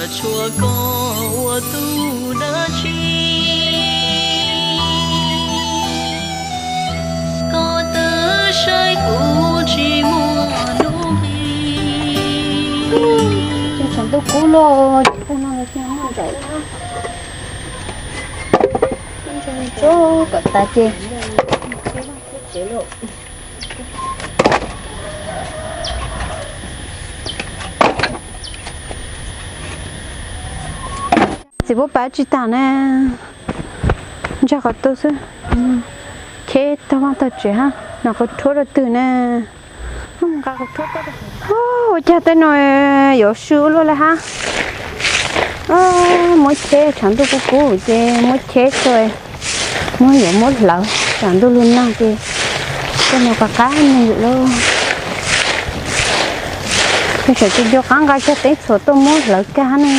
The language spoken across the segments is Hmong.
Tsuas koj ua tus dab tsi, koj twb saib kuv tsis muaj hnub qis. Tshav ntuj kub lawm, tag no los tsis muaj nraum li na. Kom tas ces txiv pub pav tsis tas ne, ntshe qhov tu xwb. Cheb tag vaj tag tsev hab, no qhov rhuab rau twg ne? Ua cas tej no yuav sw ua luaj li hab. Muab cheb, tshav ntuj kub kub ces muab cheb tso, muab yuav muab hlawv, tshav ntuj lug nag ces tej no qab qab neeg lawm. Tej saum ces nco qab nqa cag teeb txhuam tuaj muab hlawv kag ne.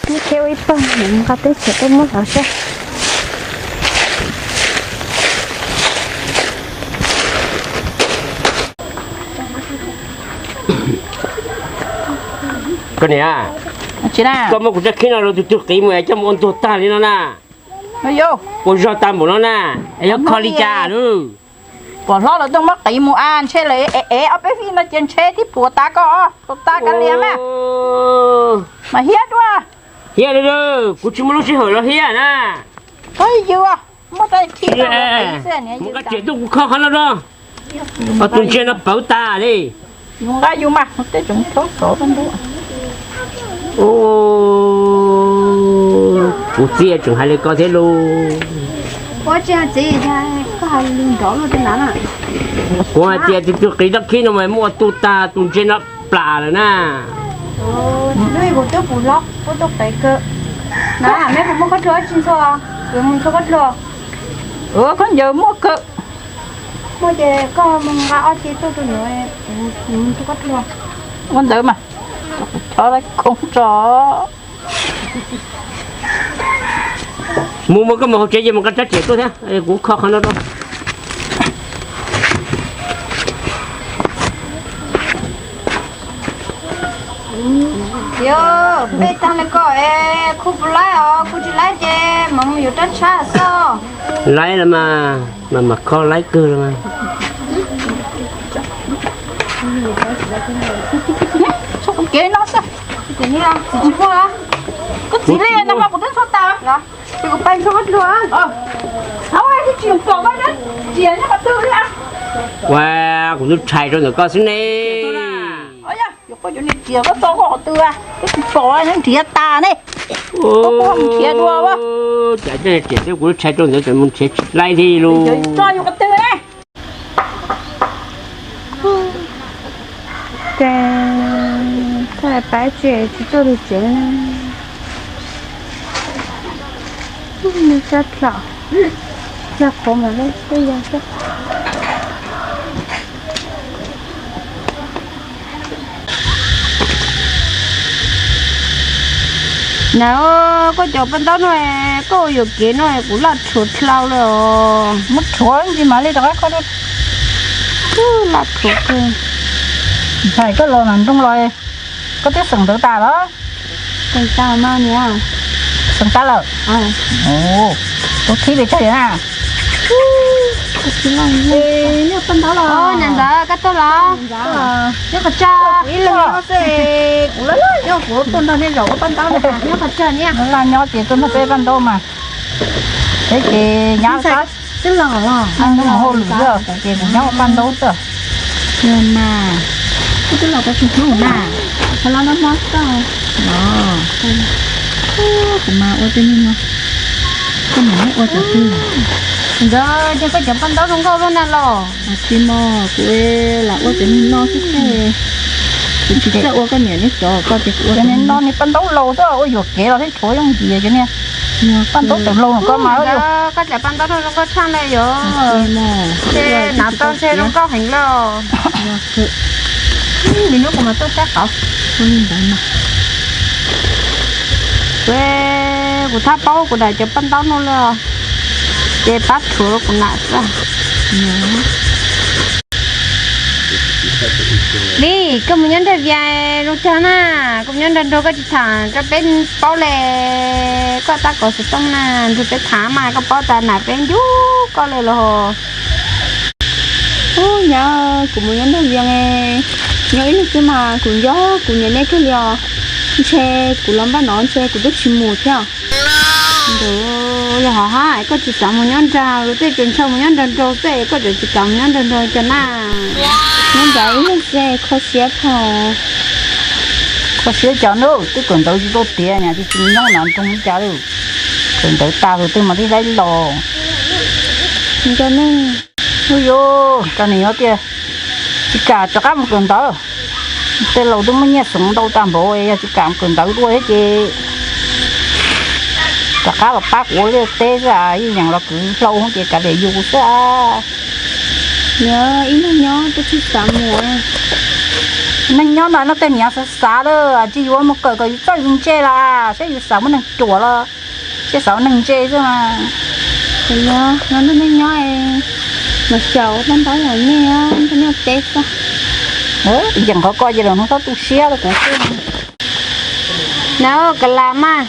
Muab cheb ua ib pawg, nqa teeb txhuam tuaj muab hlawv saib. Koj niam, koj muab kuv rab khib no rau tus tug qiv mus es coj mus ua ntuag tag li no na. Ua zog tag npaum no na, es yog kho li cas lawm? Pom hlob lawv tuaj muab qiv mus a, ntshe lawv ev ev ob peb fij no ces ntshe tib pluav tas koj, pluav tas kav liam mas. Mas hiab dua. Hiab li, kuv tsis muaj lub sij hawm los hiab na. Mus nqa riam tuaj kuv kho qhov no rau. Tus ntsia no pawv tas li. Yus nqa yus mas, tej tseem txhob sov paj ntaub. Kuv txiv tseem hais li ko thiab lauj. Kuv hais tias tus tug qiv rab khib no mas muaj tus tag tus ntse no plam lawm na. Kuv twb pum hlob kuv tus qiv kawg. Na, meb puas muaj khaub dluag tsis ntxhua, kuv mus ntxhua khaub dluag. Khaub ncaws muaj kawg. Muaj ces koj mus nqa ob ce tuaj rau yuav, kuv mus ntxhua khaub dluag. Ua ntawd mas, kuv chob lawv koob tso. Mus mus koj mus hauv tsev ces mus nqa rab riam tuaj thiab, kuv kho qhov no rau. Yog peb tag li ko es kuv puas laib os, kuv tsis laib ces mam mus yuav rab tshab xwb. Laib los mas, mas mas kho laib kawg los mas. Txhob kev no xwb. Koj txiv li no mas kuv twb txhob tas. Ces kuv pais ntxhua khaub dluag. Ua, kuv twb tshais rau ntawm koj xwb ne. Yog koj cov niag riam koj tso koj qhov twg, koj tsis pom nrhiav tas ne. Koj mus nrhiav dua. Cas riam twb kuv twb tshais rau ntawd, mus nrhiav tsis laib thiab lauj. Tso yus qhov twg ne. Ces txhaj pab tsis tsis tuaj lug tsev na. Nws sab dlaum, yog qhuav mas lub twb yog xwb. Na, koj cov paj ntaub no, koj yuam kev no kuv laj rhuav dlhau lawm os. Muab rhuav ntsis mam li rov qab kho. Laj rhuav kawg. Ntshai koj los mas nroo los, koj twb xeem ntawd tas los? Xeem tas mas niam. Xeem tas lawm. Tus thib pes tsawg na? Niam ntawd koj tuaj los? Nyob qhov tsawg? Kuv tuaj nrog nej zaum ua paj ntaub, nyob qhov tsawg niam? Laj nyob ces tuaj nrog peb paj ntaub mas. Peb ces nyab xwb los, hauj lwm xwb ces kuv nyob ua paj ntaub xwb. Mas, koj twb los tau tsis hnub na, qhov los no mob koj. Kuv mas ua tej niag no, koj mam muab ua cov twg? Ntawd ces koj cov paj ntaub zoo nkauj luaj na los. Tsis mog, kuv lam ua cov niag no xwb. Kuv tsis txawj ua koj niam neb cov, koj ces kuv ua cov niag no, niag paj ntaub laus xwb, ua yuam kev los thiab tshuav yooj yim cov niag paj ntaub tawm laus no koj mas. Koj cov paj ntaub zoo nkauj tshaj na yom. Ces hnav tau ntshe zoo nkauj heev los. Li hnub kuv mam tuaj saib qauv. Kuv thaj paub kuv daim cov paj ntaub no li os, ces pab rhuav kuv nam xwb. Li, koj mus nyob nrog Vias zoo tag na, koj mus nyob nrog nraug koj tsis tham rau peb paub le. Koj tab kaum xov tooj na, nrog peb tham mas koj paub tas na peb ncuj koj le los. Ub, nyab, kuv mus nyob nrog Vias, nyob ib leeg xwb mas kuv nco kuv niam nej kawg li os. Ntshe kuv los npaj no ntshe kuv twb tsis mus thiab. Ntawd yog hov hab koj tsis xav mus nyob nrog luag tej, tsuas ntshaw mus nyob nrog nraug xwb, koj tseem tsis kam mus nyob nrog nraug cov na. Nyob ntawd ib leeg xwb kho siab dhau. Kho siab cas na, twb kawm ntawv tsis tau tiav na, tsis nyob na nrog li cas li. Kawm ntawv tag lawm twb mam li laib los. Nco ne. Ub yuv, koj niam yog tias tsis kam rov qab mus kawm ntawv, tej laus twb muaj nyiaj xoom ntau tag npaum, yog tsis kam mus kawm ntawv dua thiab ces rov qab los pab kuv ua liaj teb xwb, yeej yeem los kwv hlau ces kav liam yus xwb. Nyob ib leeg nyob twb tsis xav mus. Neeg nyob no noj tej niam xav xav lawm, tsis yuav mus kawm kom yus txawj yus ntse los saib yus xav muaj neeg ruam los, saib xav ua neeg ntse xwb mas. Nyob no nrog nej nyob, mas xyaum paj ntaub yam nej nrog nej teb xwb. Yeem qhov ko ces los hnub txhob tu siab rau kuv xwb. Na, kav lam mas,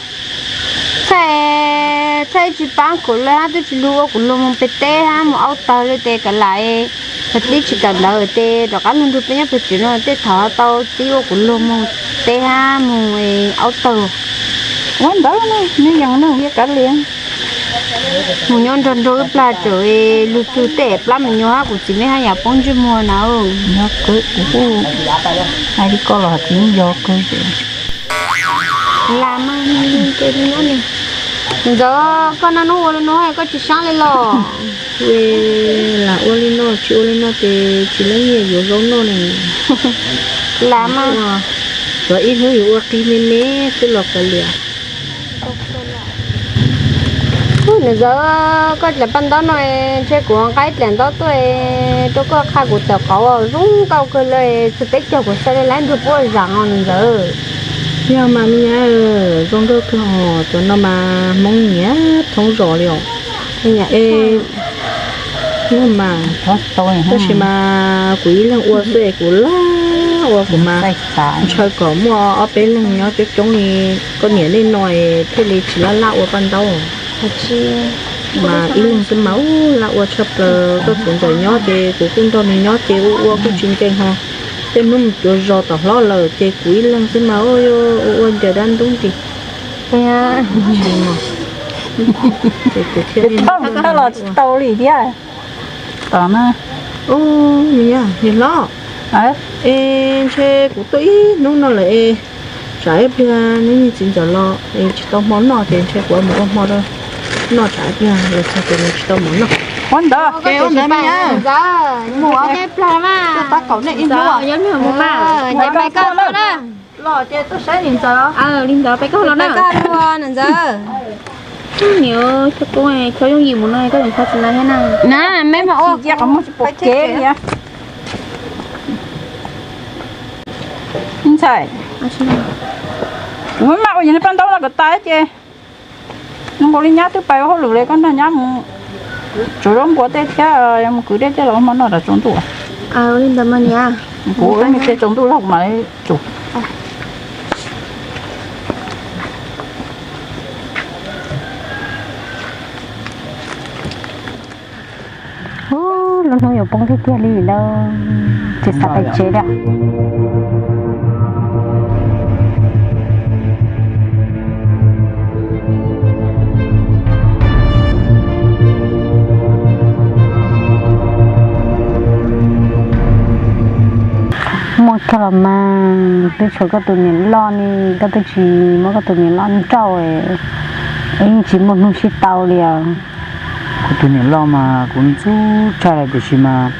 txhaj, txhaj tsis pab kuv lawm hab twb tsis lug ua kuv luag mus pem teb hab mus aub tawg li tes kav lam, thaum twb tsis kawm ntawv tes rov qab lug nrug peb nyob pem tsev no tej thaum tau tib ua kuv luag mus teb hab mus aub tawg. Ua ntawd ne, nws yeem nws yeej kav liam. Mus nyob nrog nraug ib plag tseem lug tug tej plab me nyuam hab kuv txiv mej haj yam poob ntsej muag na. Nyob kawg kuv kuj hais li koj los tsis yeej yog kawg. Lam mas, ntxawm, koj naj nub ua li no koj tsis sab li los? Lam ua li no, tsis ua li no ces tsis leej nyiaj yuav zaub noj ne. Lam mas, tsuav ib hnub yuav ua qig me me xwb los kav liam. Ub, niam ntxawm, koj dlaim paj ntaub no, ntshe kuv nqa ib dlaim ntaub tuaj rau koj qha kuv tawm qauv zoo nkauj kawg li, txug peb caug kuv xav li lawv nrug puab zam os niam ntxawm. Yog mas me nyab, zoo nkauj kawg os, cov no mas Hmoob nyiam thoob zos li os. Yog mas, tab sis mas kuv ib leeg ua xwb es kuv laj ua, kuv mas ntshaw kom muaj ob peb leeg nyob coob coob li koj niam nej no thiaj li tsis laj laj ua paj ntaub. Mas ib leeg xwb mas ub laj ua tshaj plaws, koj txiv ntxawm nyob ces kuv kuj nrog nws nyob ces ua ua kuj tsis nkees ho. Tej hnub mus cuav zos tom hlob lawm ces kuv ib leeg xwb mas ua ua ncaws dab ntub nti. Ces kuv thiaj li los tsis tau li thiab. Tom na, niam hlob, es ntshe kuv tuaj ib hnub no lawm es tsam ib pliag neb niag txiv ntxawm los es tsis tau hmo noj ces ntshe kuv mus ua hmo rau noj, tsam ib pliag los txog ces nws tsis tau mov noj. Ua ntawd, mus ua plag na, tab kaum nej ib hnub. Los ces tuaj saib niam ntxawm. Li ntawd peb koj los na, niam ntxawm. Niam, Choj Koob, Choj Yooj Yim mus no koj tsis tau tsis lawv thiab na. Na, meb mas ua cia qhov muag tsis pom kev li. Ntxhais, kuv maj mam ua yog paj ntaub no kom tas ces zoo nkaus li nyab twb pais ua hauj lwm li, koj nrog nyab mus tsuav zaub npua tej thiab, mus kwv dej tej los ua hmo noj rau tsaus ntuj. Kuv ua me tej tsaus ntuj los kuv mam li tsuav. Ub, lub hnub yuav poob tiag tiag li lawm, tsis xav pais tsev li. Muaj kawg los mas, twb tshuav koj tus niam loj ne, koj twb tsis muab koj tus niam loj nrauj, yeej tsis muaj hnub sib tau li os. Kuv tus niam loj mas kuv ntxub tshaj li tiam sis mas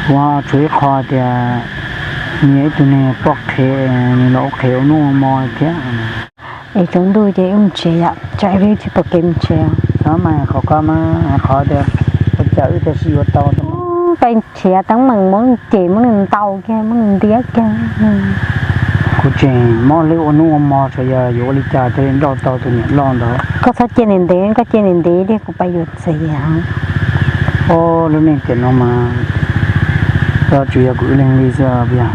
kuv tshuav ib qho tias nws yog ib tug neeg poj qhev, nws los ua qhev ua hnub ua hmo thiab. Es tsaus ntuj ces wb mus tsev yom, tsam ib pliag tsis pom kev mus tsev. Qhov ko mas qhov tias ua cas wb thiaj sib yuav tau. Peb nrhiav teeb meem muab nws cem, muab nws ntaus kiag, muab nws ntiab kiag. Kuv tseem mob lwj ua hnub ua hmo, tsuas yog yuav ua li cas thiaj li nrauj tau tus niam loj ntawd. Koj txhob cia nws ntev, koj cia nws ntev tiag kuv pais yuav txiv. Ob lub neej tiam no mas tsuas yog kuv ib leeg li xwb os.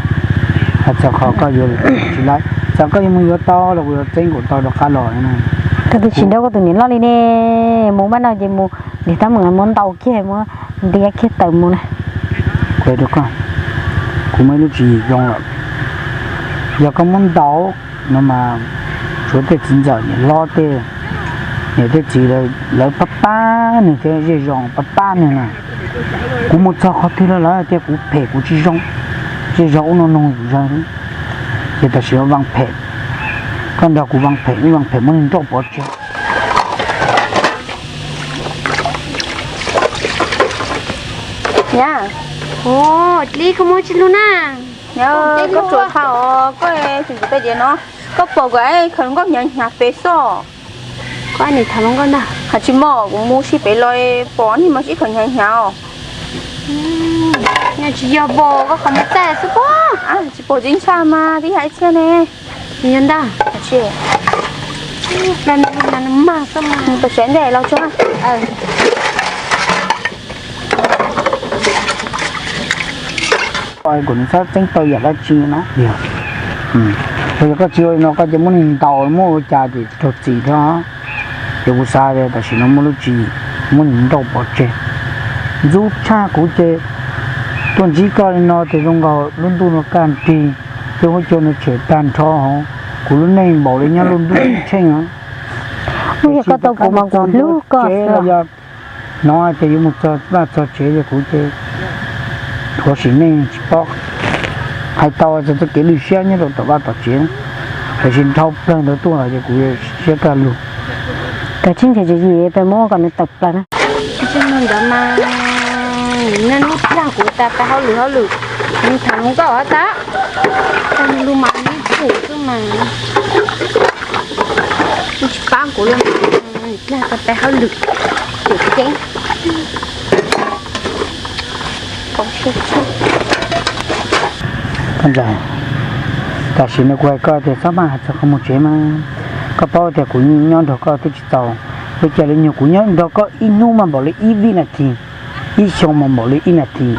Hais txog qhov koj yuav tsis laib, txawm koj yuav mus yuav tau los kuv yuav txeeb nkaus tau rov qab los na. Koj twb tsis nrog koj tus niam loj li ne, mus npaj no ces mus, niam tab meem muab ntaus kiag muab ntiab kiag tawm mus na. Kuv hais rau koj, kuv muaj ib lub tswv yim zoo lawm. Yog koj muab ntaus no mas tshuav tej txiv ntxawm niam hlob tej, niam tej txiv lawv pab pab nws thiab zej zos pab pab nws na. Kuv mus txog qhov twg los lawv hais tias kuv phem kuv tsis zoo, zej zos ub no noog kuv zog. Ces tam sim no vaj phem, koj nrog kuv vaj phem, wb vaj phem muab neeg nrauj pov tseg. Nyab, ua li koj muaj tsis lug na. Nyab, koj tsuas tha os, koj tsis ntxim peb diav no, koj pom kuv khaws nkauj hnyav hnyav pes xwb. Koj nim tham hluas nkauj ntag. Hais tsis mom, kuv mus sib pem los pom niag mas sib khaws hnyav hnyav os. Yog tsis yog pom koj qhov muag txaij xwb pob. Tsis pom tsis ntshai mas twb yog ib txhia ne. Yog ntag. Tsis, mag xwb mas. Tab sis ntej los tsuag. Kuv nws txhob txeeb tau yam dab tsi na. Yog koj tsis ua li no koj cia muab neeg ntaus muab ua cas ces raug txim thiab. Ces kuv xav tias tam sim no muaj lub tswv yim muab nws nrauj pov tseg. Ntxub tshaj kuv ces tuaj ntsib koj li no ces zoo nkaus lub ntuj no kaj nrig, tej huab cua no tshem tag nrho hauv kuv lub neej npaum li nyob lub ntuj tsheej. Yog koj tau kuv mas kuv hlub koj xwb. Hnov hais tias yuav mus txog vaj txog tsev ces kuv ces thuav sim neej tsis paub hais tau txog txoj kev lwj siab nyob rau tom vaj tom tsev, tiam sis dhau plaws ntawd tuaj ces kuv siab kaj lug. Kav tsij nrhiav tswv yim pes muab kom nws tawm plaws na. Tsis muaj ntawd mas nej lub plag kuv tas pais hauj lwm hauj lwm, nws tham hluas nkauj tas, tas nws lus mas nws pum xwb mas. Tsis pab kuv li, plag tas pais hauj lwm, pum ceeb. Tam sim no kuv hais koj tias txhob maj hais txog qhov mus tsev mas, koj paub tias kuv nyob nrog koj twb tsis txaus, ua cas li nyuag kuv nyob nrog koj ib hnub mas npaum li ib vij nas this, ib xyoo mas npaum li ib nas this.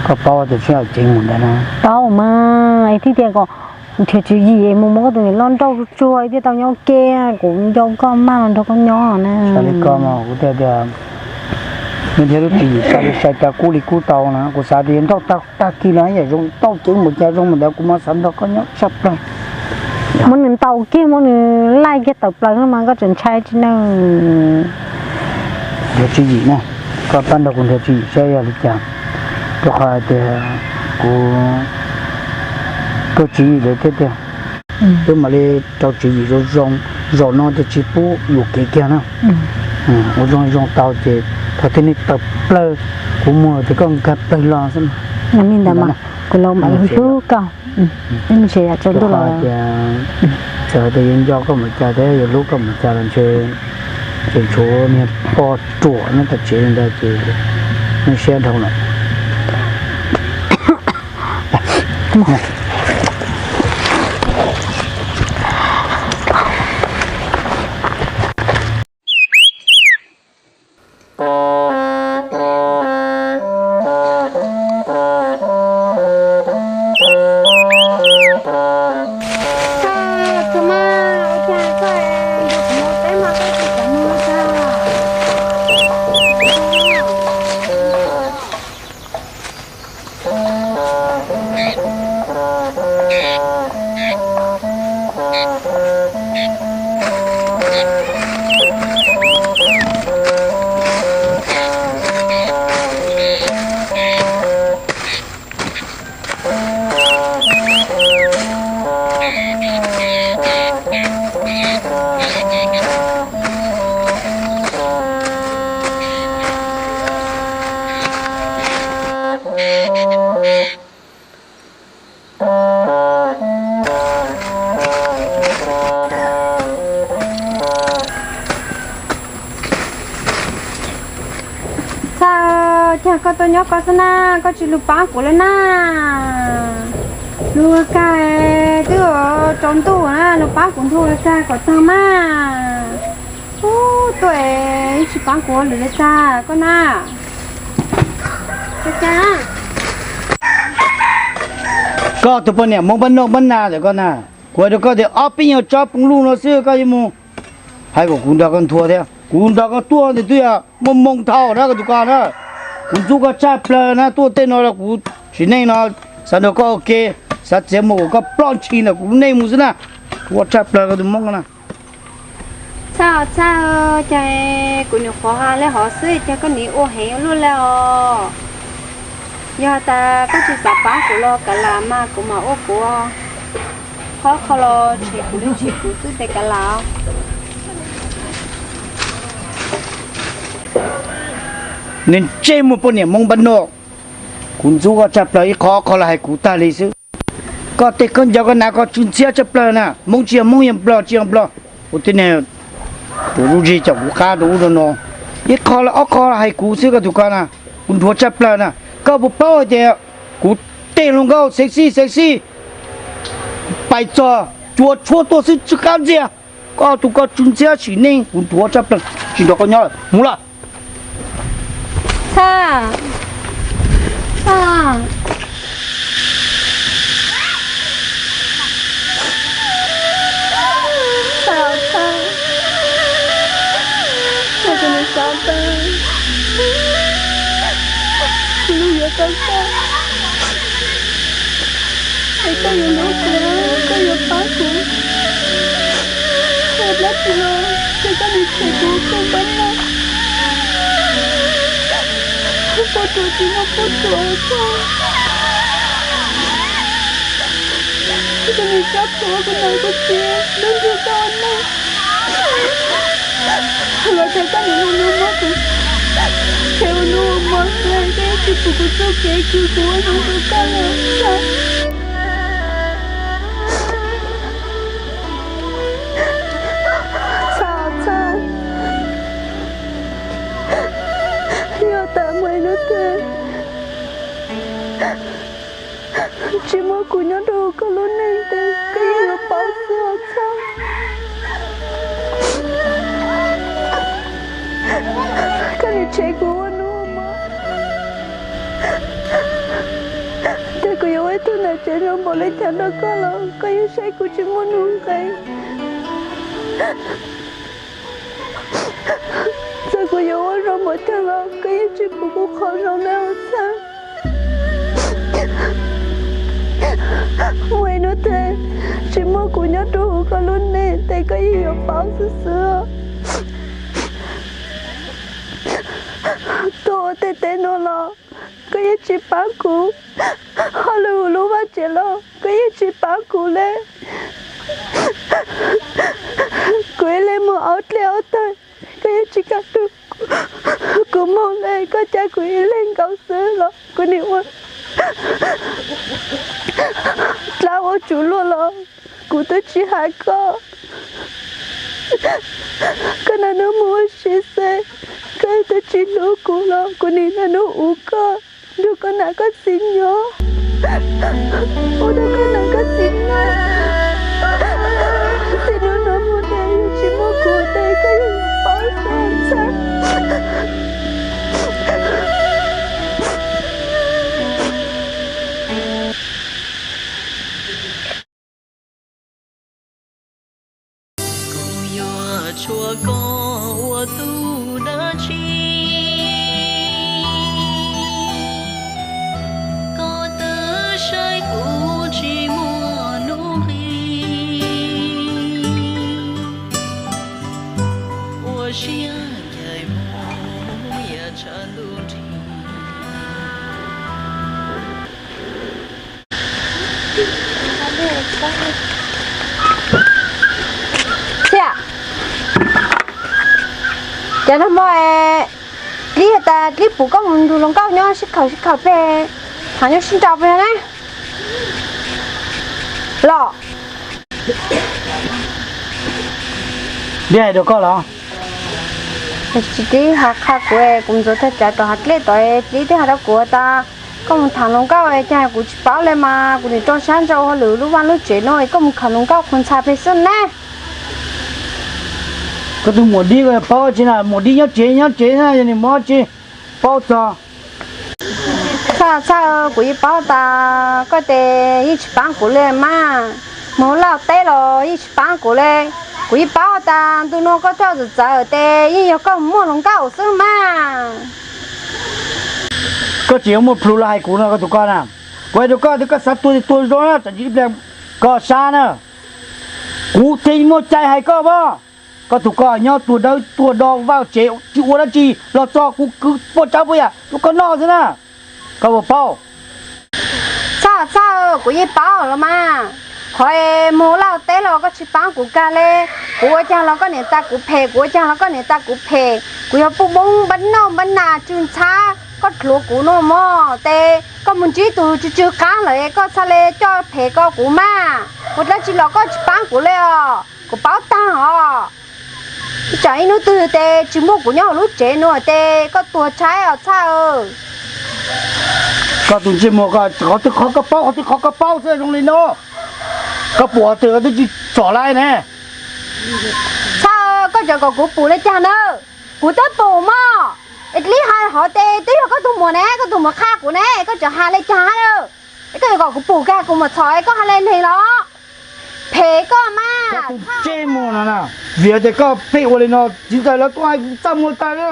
Koj paub tias tsis yog ceev mus ntawd na. Paub mas es thiaj tias kom nrhiav tswv yim mus muab koj tus niam loj nrauj tsuag tsuag thiaj tau nyob ua ke, kuv nco koj maj los nrog koj nyob na. Xav li koj mas kuv thiaj tias, nws thiaj lub tswv yim sai li sai cas kub li kub tau na, kuv xav tias yuav nrauj tag tag kis los yam zoo tau ceev mus cas zoo mus ntawd kuv mas xav nrog koj nyob tshaj plaws. Muab nws ntaus kiag muab nws laij kiag tawm plaws mas koj tseem ntshai tsis na. Nrhiav tswv yim na, koj pab nrog kuv nrhiav tswv yim saib yog li cas, rau qhov hais tias kuv kawg tswv yim lawm thiab tiag. Wb mam li rau tswv yim zoo zoo, zaum no ces tsis pub yuam kev kiag na. Ua zoo zoo tau ces thaum twg nws tawm plaws kuv mus ces koj nkag plaws los xwb. Li ntawd mas kuv los mam li hlub koj. Txawm tias yuav nco koj mus cas thiab yuav hlub koj mus cas los ntshe tseem tshuav niag poj ruam nyob tom tsev li ntawd ces nej siab dhau lawm. Txawm cas koj tuaj nyob koj xwb na, koj tsis lug pab kuv li na. Lug kag, twb tsaus ntuj na, lug pab kuv nthuav kag kom tag mas. Ub, tuaj tsis pab kuv lwm li cas koj na. Kag, kag. Koj tus poj niam Hmoob npab noj npab na ntawm koj na, kuv hais rau koj tias ob peb nyuag tsob poob luj no xwb koj yuav mus hais kom kuv nrog koj nthuav thiab. Kuv nrog koj tuaj ntawm twb yog muaj moo thaum na koj tus koj na. Kuv ntxub koj tshaj plaws na, tuaj tej no los kuv sim neej no xav nrog koj ua ke, xav txiav mus kom koj ploj ntshis ntawm kuv lub neej mus xwb na. Ntxub koj tshaj plaws koj tus Hmoob na. Txhaj txhaj, cas kuv nyuam qhuav hais li hov xwb cas koj nim ua heev ua luaj li os. Yog tas koj tsis xav pab kuv los kav lam mas kuv mam ua kuv, qhov qhov los tshem kuv li tshem kuv xwb tes kav lam. Nws ntsej muag poj niam Hmoob npab noj, kuv ntxub koj tshaj plaws ib qho qhov los hais kuv tag li xwb. Koj tej khaub ncaws koj hnav koj tsw ntxhiab tshaj plaws na, Hmoob tsis yog Hmoob, yog Nplog tsis yog Nplog. Ua tib neeg tus lub zig coj kuv qab rau ub rau no, ib qho los ob qho hais kuv xwb koj tus koj na, kuv nthuav tshaj plaws na. Koj puas paub hais tias kuv tej hluas nkauj sexy sexy pais txog cua tshuab tuaj xwb tsw qab ntxiag, koj tus koj tsw ntxhiab sim neej kuv nthuav tshaj plaws tsis nrog koj nyob lawm mus lawm. Txhaj, txhaj, txhaj, txhaj, koj tus me xav tau, kuv lub yuav tau txhaj. Es koj yuav hlub kuv, koj yuav pab kuv, es dab tsi los ces koj nim tshem kuv koj npab noj. Kuv poj ruam tsis muaj poj ruam txog, koj nim txhob thuam kuv nam kuv txiv lub ntsej tau ua neej. Los txog koj nim ua hnub mob kuv, tshem ua hnub ua hmo xwb, koj yeej tsis pum kuv txoj kev kws kuv ua zoo rau koj li. Txhaj, txhaj, yog tas muaj ib hnub twg tsis muaj kuv nyob rau koj lub neej tes koj yeej yuav paub xwb os Txhaj. Koj nim tshem kuv ua hnub ua hmo, tes kuv yuav ua ib tug nam tsev zoo npaum li cas rau koj los koj yeej saib kuv tsis muaj nuj nqis. Txawm kuv yuav ua zoo npaum cas los koj yeej tsis pum kuv qhov zoo li os Txhaj. Muaj ib hnub twg tsis muaj kuv nyob rau hauv koj lub neej tes koj yeej yuav paub xwb xwb. Tuaj ua tej teb no los koj yeej tsis pab kuv, ho lwm lub vaj tsev los koj yeej tsis pab kuv li. Kuv ib leeg mus ua dlej ua tawg koj yeej tsis kam rub kuv mus li, koj cav kuv ib leeg nkaus xwb los kuv nim ua dlaab ua tsuv luaj los kuv twb tsis hais koj. Koj niaj hnub mus ua si xwb, koj twb tsis hlub kuv los kuv nim niaj hnub ua koj, nrug koj nam koj txiv nyob. Ua rau koj nam koj txiv nyob. Txij hnub no mus tes yog tsis muaj kuv tes koj yeej yuav paub xwb Txhaj. Kuv yuav tshuav koj ua tug dab tsi? Koj twb saib kuv tsis muaj nuj nqis, ua siab ncaim mus yam tshav ntuj nrig. Txhiaj, cas nag hmo dlib has tas dlib pum koj mus nrug hluas nkauj nyob sib khaum sib khaum pem, thav nyob sib nraus pem no ne los? Dlib hais rau koj los? Tsis dlib, hais qha kuv, kuv ntxuav tag cav tom hav dlej tod, dlib twb hais rau kuv tas koj mus tham hluas nkauj, cas kuv tsis paub li mas kuv nim rau sab ntsa ua hauj lwm lub vaj lub tsev no es koj mus khawm hluas nkauj qhov ntxhais pem xwb ne. Koj tus muam dib koj paub tsi na, muam dib nyob tsev nyob tsev na, yog nws mob tsi paub txog. Txhaj, kuv yeej paub tas koj tes yeej tsis paab kuv li mas, moog lauj teb los yeej tsis paab kuv li. Kuv yeej paub tas ntu nuav koj coj txawv txawv tes yeej yog koj muaj hluas nkauj xwb mas. Koj tseem yuav muaj plhus los hais kuv no koj tus koj na. Kuv hais rau koj tias koj xav tuag tes tuag zoo na, tsam ntsis ib pliag koj sab na. Kuv thiaj muaj cai hais koj mas. Koj tus koj nyob tuag dawb tuag do vaj tsev tsis ua dab tsi los txog kuv kwv puas tsawv puas yam rau koj noj xwb na. Koj puas paub? Txhaj, txhaj, kuv yeej paub los mas. Qhov es moog lauj teb los koj tsis paab kuv kag li. Kuv ua caag los koj niam tas kuv phem, kuv ua caag los koj niam tas kuv phem. Kuv yog puj boob npab noj npab nas tsw ntxhab, koj dluav kuv no mog tes koj moog ntsib tus tsw tsw qaab lawm es koj txhaj le coj phem ko kuv mas. Ua dlaab tsi los koj tsis paab kuv li os, kuv paub taag os. Tsam ib hnub twg tes tsis muaj kuv nyob huv lub tsev nuav tes koj tuag tshaib os Txhaj. Koj tus ntsej muag ko, qhov twg qhov koj paub, qhov twg qhov koj paub xwb zoo li no. Koj pum qhov twg koj twb tsis txom lawm ne. Txhaj, koj cov kom kuv pum le caag na? Kuv twb pum mog. Es dlib has hov tes twb yog koj tug muam ne, koj tug muam qha kuv ne, koj tseem has le caag na? Es koj yuav kom kuv pum kag kuv muam txhom es koj has le neeg los? Phem koj mas. Koj tus ntsej muag no na, vim tias koj pheej ua li no txiv ntxawm lawv tuaj hais kuv txaj muag tag li.